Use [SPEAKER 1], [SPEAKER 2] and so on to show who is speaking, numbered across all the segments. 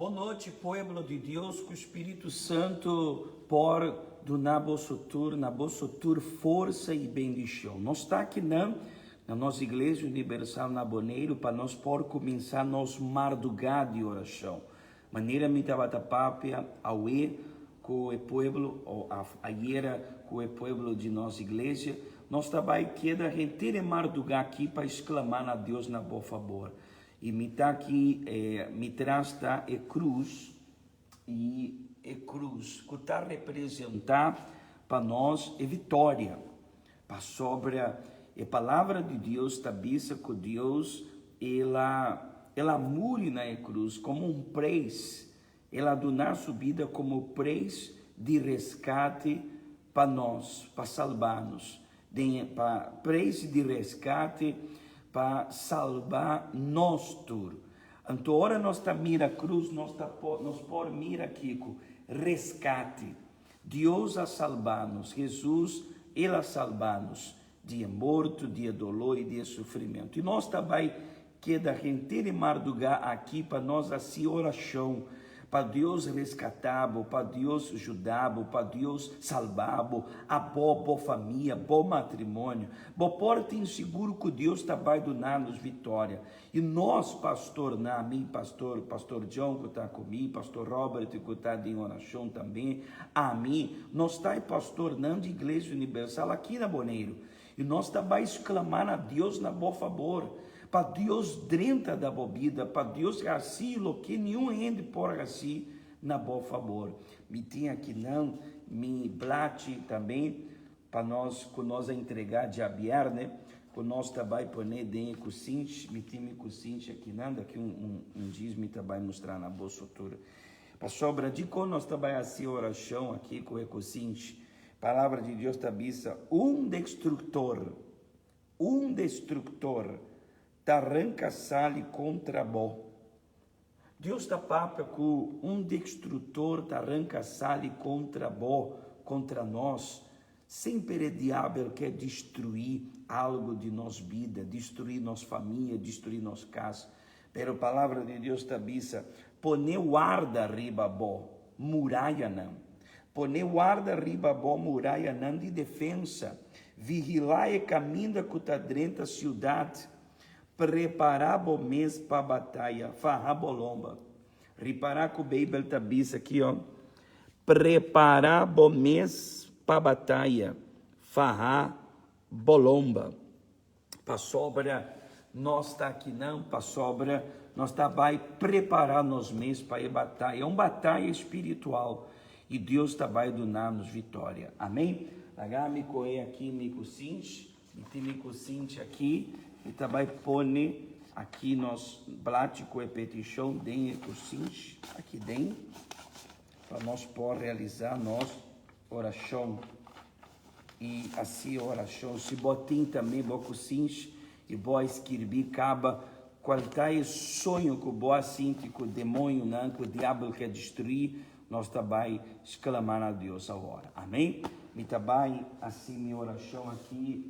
[SPEAKER 1] Bon nochi pueblo di Dios ku Spiritu Santu por duna boso tur na boso tur forsa i bendishon. Nos ta akinan na nos Iglesia Universal na Boneiru pa nos por kuminsá nos mardugá di orashon. Manera mi tabata papia awe ku e pueblo o ayera ku e pueblo di nos iglesia, nos ta bai keda henter e mardugá aki pa esklamá na Dios na bo fabor. I mi ta aki, mi tras ta e krus, i e krus ku ta representá pa nos e vitoria, pasobra e Palabra di Dios ta bisa ku Dios el a el a muri na e krus komo un preis, el a duna su bida komo preis di reskate pa nos, pa salba nos, den pa preis di reskate pa salba nos tur. Anto ora nos ta mira krus nos ta nos por mira kiko? Reskate. Dios a salba nos, Hesus el a salba nos di e morto, di e dolor i di e sufrimentu. I nos ta bai keda henter e mardugá aki pa nos hasi orashon pa Dios reskatá bo, pa Dios juda bo, pa Dios salba bo, abo, bo famia, bo matrimonio. Bo por tin sigur ku Dios ta bai duna nos vitoria. I nos pastornan, ami pastor, pastor John ku ta ku mi, pastor Robert ku ta den orashon tambe, ami, nos ta e pastornan di Iglesia Universal aki na Boneiru. I nos ta bai sklamá na Dios na bo fabor, pa Dios drenta da bo bida, pa Dios hasi loke niun hende por hasi na bo fabor. Mi tin akinan mi blachi tambe pa nos ku nos a entregá djabièrnè, ku nos ta bai pone den e kusinchi. Mi tin mi kusinchi akinan, daki un un dies mi ta bai mustra na boso tur. Pasobra dikon nos ta bai hasi orashon aki ku e kusinchi? Palabra di Dios ta bisa, Un destruktor, un destruktor ta ranka sali kontra bo. Dios ta papia ku un destruktor ta ranka sali kontra bo, kontra nos. Semper e diabel ke destruí algu di nos bida, destruí nos famia, destruí nos kas. Pero Palabra di Dios ta bisa, Pone warda riba bo murayanan. Pone warda riba bo murayanan di defensa. Vigilá e kaminda ku ta drenta siudat. Prepará bo mes pa bataya. Faha bo lomba. Ripará ku Beibel ta bisa aki, o. Prepará bo mes pa bataya. Faha bo lomba. Pasobra nos ta akinan, pasobra nos ta bai prepará nos mes pa e bataya, un bataya spiritual, i Dios ta bai duna nos vitoria. Amén? Laga mi kohe aki mi kusinchi, mi tin mi kusinchi aki, mi ta bai pone aki nos blachi ku e petishon den e kusinchi aki den, pa nos por realisá nos orashon. I hasi orashon. Si bo tin tambe bo kusinshi i bo a skirbi kaba kual ta e soño ku bo a sinti ku demoñonan, ku diabel ke destruí, nos ta bai sklama na Dios awor. Amen. Mi ta bai hasi mi orashon aki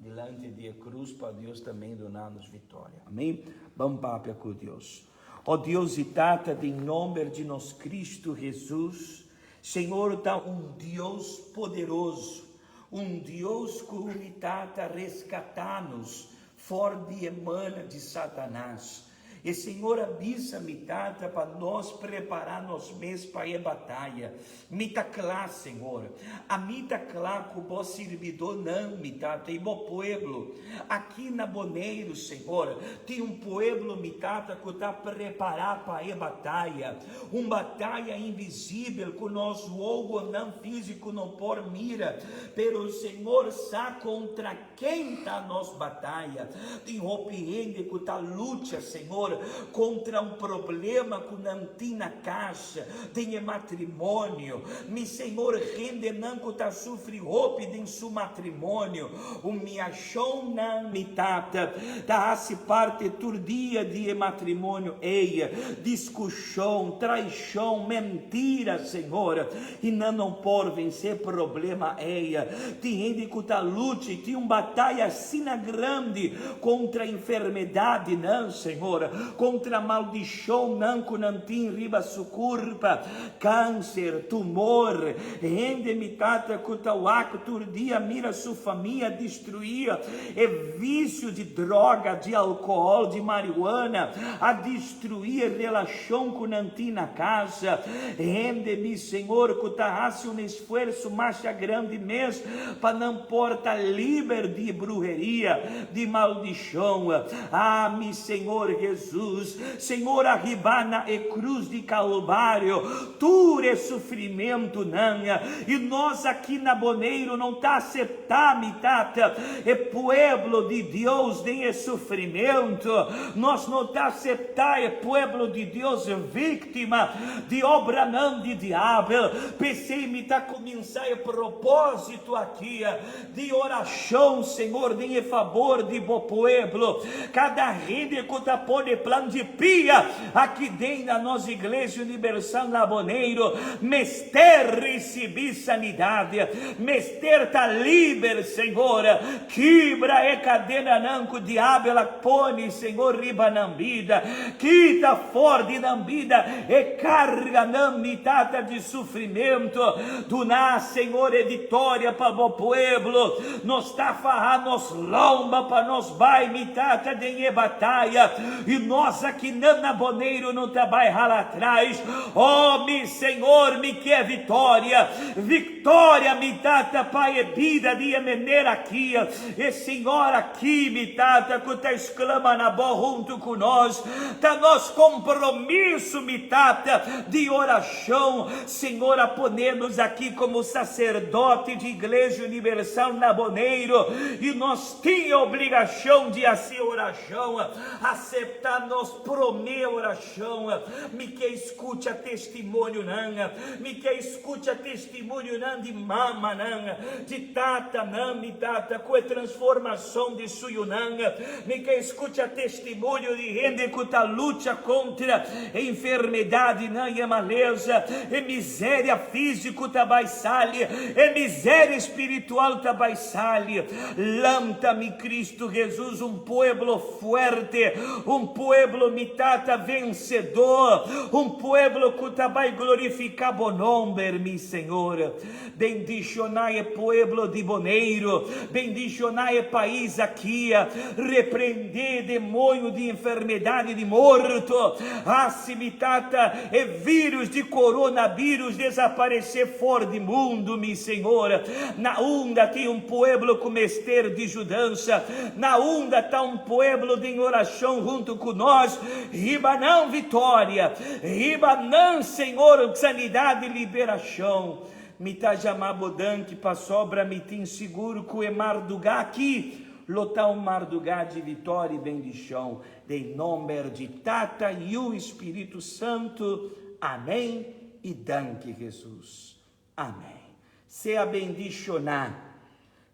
[SPEAKER 1] dilanti di e krus pa Dios tambe duna nos vitoria. Amen. Ban papia ku Dios. O Dios i Tata, den nomber di nos Kristu Hesus, Señor ta un Dios poderoso, un Dios cu mi Tata rescata nos for di e mana di Satanas. E Señor a bisa mi Tata pa nos prepara nos mes pa e bataya. Mi ta cla, Señor. Ami ta cla cu Bo sirbidónan, mi Tata, y Bo pueblo aki na Boneiru, Señor, tin un pueblo, mi Tata, cu ta prepara pa e bataya. Un bataya invisibel ku nos wowonan físiko no por mira, pero Señor sa kontra ken ta nos bataya. Tin hopi hende ku ta lucha, Señor, kontra un problema ku nan tin na kas, den e matrimonio. Mi Señor, hendenan ku ta sufri hopi den su matrimonio, humiashonnan, mi Tata, ta hasi parti tur dia di e matrimonio ei. Diskushon, traishon, mentira, Señor, i nan no por vensé problema ei. Tin hende ku ta lucha i tin un bataya asina grandi kontra enfermedadnan, Señor. Kontra maldishonnan ku nan tin riba su kurpa, kanser, tumor, hende mi Tata ku ta wak tur dia mira su famia destruí, e visio di droga, di alkohòl, di marihuana a destruí e relashon ku nan tin na kasa. Hende mi Señor ku ta hasi un esfuerso masha grandi mes pa nan por ta liber di bruheria, di maldishon. Ah, mi Señor Jesus, Señor a hiba na e cruz di Calvario tur e sufrimentunan, i nos aki na Boneiru no ta acepta, mi Tata, e pueblo di Dios den e sufrimentu. Nos no ta acepta e pueblo di Dios victima di obranan di diabel. P'esei mi ta cuminsa e proposito aki Di orashon, Señor, den e fabor di bo pueblo. Kada hende ku ta pone plan di pia aki den na nos Iglesia Universal na Boneiru mester risibí sanidat, mester ta liber, Señor. Kibra e kadenanan ku diabel a pone, Señor, riba nan bida. Kita for di nan bida e karganan, mi Tata, di sufrimentu. Duna, Señor, e victoria pa bo pueblo. Nos ta faha nos lomba pa nos bai, mi Tata, den e bataya. I nos akinan na Boneiru no ta bai hala atras. Oh, mi Señor, mi ke victoria. Victoria, mi Tata, pa e bida di e meneer aki, e señora aki, mi Tata, ku ta exclama na bo huntu ku nos. Ta nos compromiso, mi Tata, di oracion. Senhor a pone-nos aqui como sacerdote de Igreja Universal na Boneiru e nós tin obrigacion di haci oracion, acepta nos prome oracion. Mi ke scucha testimonionan, mi ke scucha testimonionan di mamanan, di tatanan, mi tata, cu e transformacion di su yunan. Mi ke scucha testimonio di hende cu ta lucha contra E enfermedadnan i e malesa, e miseria físico ta bai sali, e miseria spiritual ta bai sali. Lanta, mi Cristo Jesus, un pueblo fuerte, un pueblo, mi Tata, vencedor, un pueblo cu ta bai glorifica Bo nomber, mi Señor. Bendicioná e pueblo di Boneiru, bendicioná e pais aki, reprendé demoño di enfermedad i di morto, hasi mi Tata e virus di coronavirus desaparecé for di mundu, mi Señor. Na unda tin un pueblo cu mester di judansa, na unda ta un pueblo den oracion hunto cu nos, riba nan vitoria, riba nan, Señor, sanidad i liberacion. Shon, mi ta jama bo danki pasobra mi tin sigur ku e mardugá aki lo ta un mardugá di vitória i bendishon. Den nomber di Tata, Yu i Spiritu Santu. Amén i danki Hesus. Amén. Sea bendishoná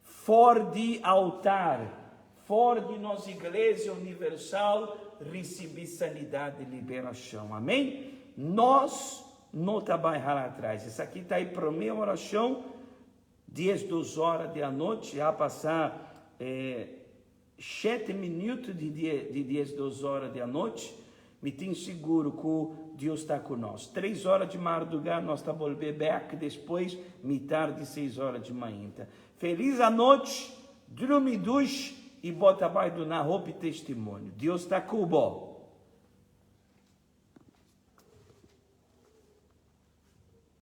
[SPEAKER 1] for di altar, for di nos Iglesia Universal risibí sanidat i liberashon. Amén. Nos No ta bai hala atras. Esaki ta e promé orashon, 12 ora di anochi, a pasa shete minuto di di 12 ora di anochi. Mi tin sigur ku Dios ta ku nos. Tres ora di mardugá nos ta bolbe bèk, despues mitar di seis ora di mainta. Felis anochi, drumi dushi i bo ta bai duna hopi testimonio. Dios ta ku bo.